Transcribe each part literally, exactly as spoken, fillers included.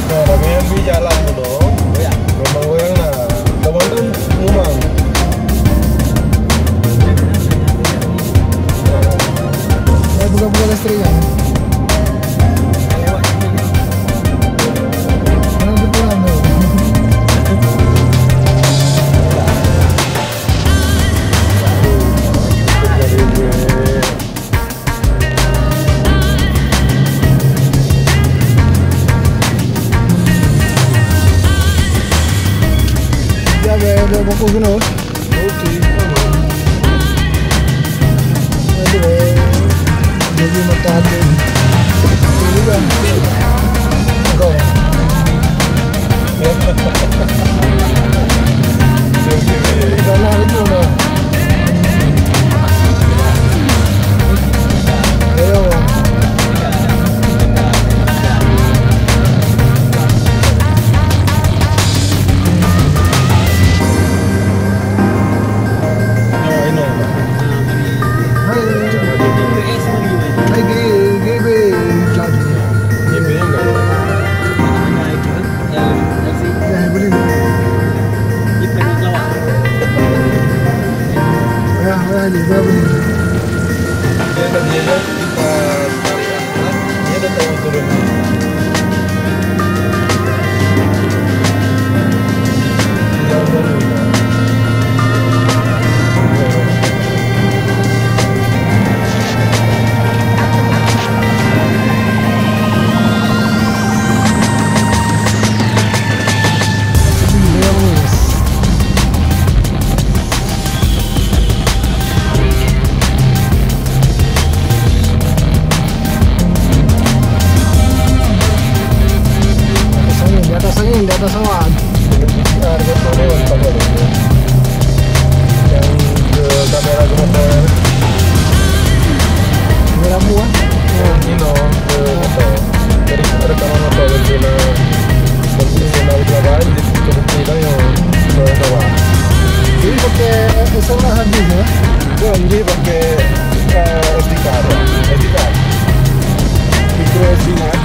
Nah, ramé bi jalan tu, no. Goyang. Memang goyang lah. Teman tu memang. Eh, buka-buka listrik kan? Mana tu pulang tu? Ya, udah fokus kena. Okey, aman. Aduh, eh. Jadi mata hati. Okey juga. Go. Sana itu dah. Ayo. Di atas angin, di atas angin, di atas awan. Yang ke kamera ke motor. Kamera apa, ah? Yang ini, no, ke motor. Jadi, rekaman motor, jadi nak profesional ke lawan, jadi kita bukti dah yang ke lawan. Jadi pakai S L R habis, ya? Bukan, dia pakai, eh, S D card, ya. S D card. Micro S D card.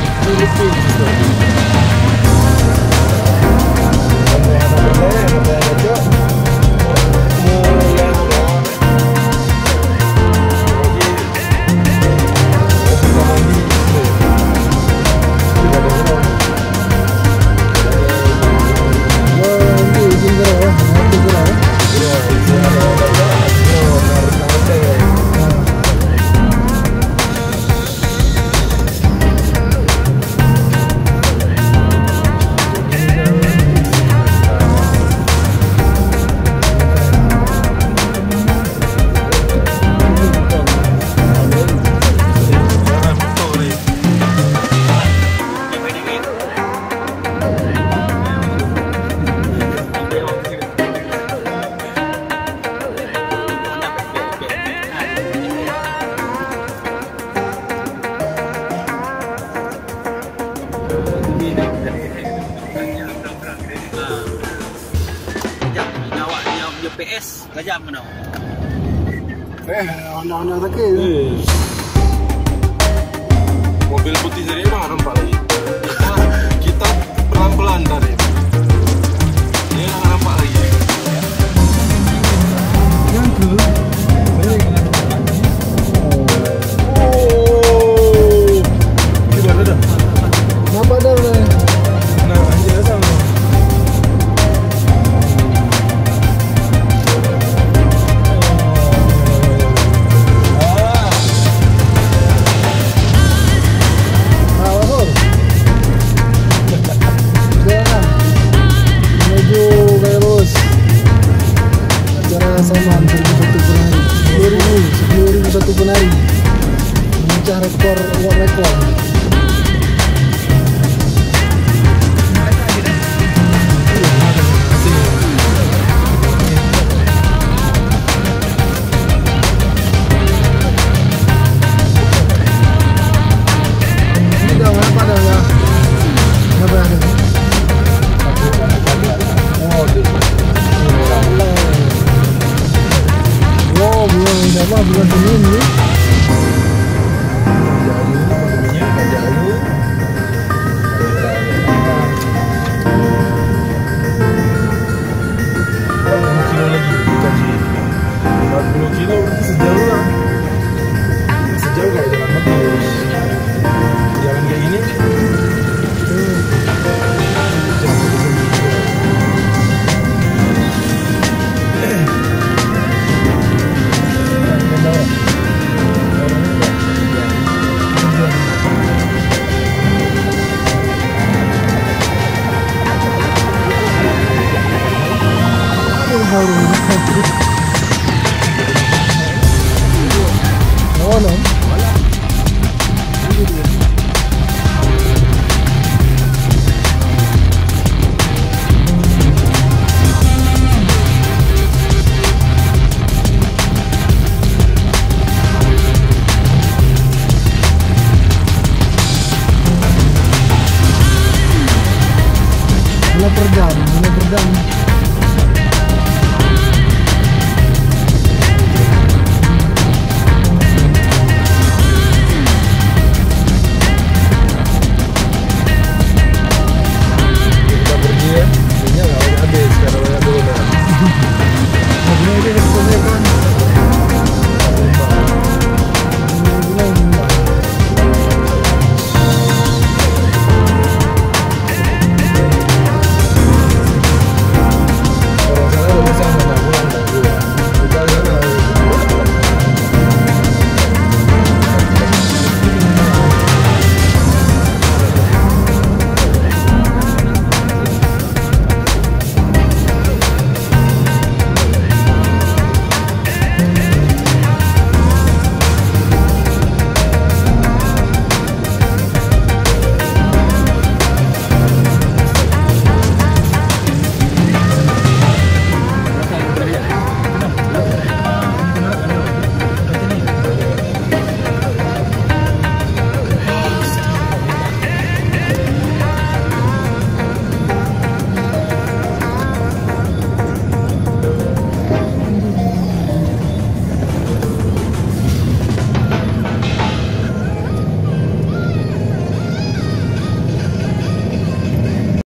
Jam, nyawa, nyawa, P S. Tajam keunoe. Eh, Honda-Honda sakit. Eh. Mobil putih tadi mana nampak lagi? Kita, kita pelan-pelan tadi. Dia tak nampak lagi. Yang ke? Oh. Gimana dah? Nampak dah, boleh. Nah, iya dah. Menuju Kairos. Acara Saman seribu satu penari. Sepuluh ribu, sepuluh ribu satu penari. Pecah rekor, world record. Ini dah berapa dah ya? Berapa dah? Wow, belum, dah apa, belum sini ni. Minyak, minyak dulu. Lima kilo lagi, bukan sih. Empat puluh kilo, sejauh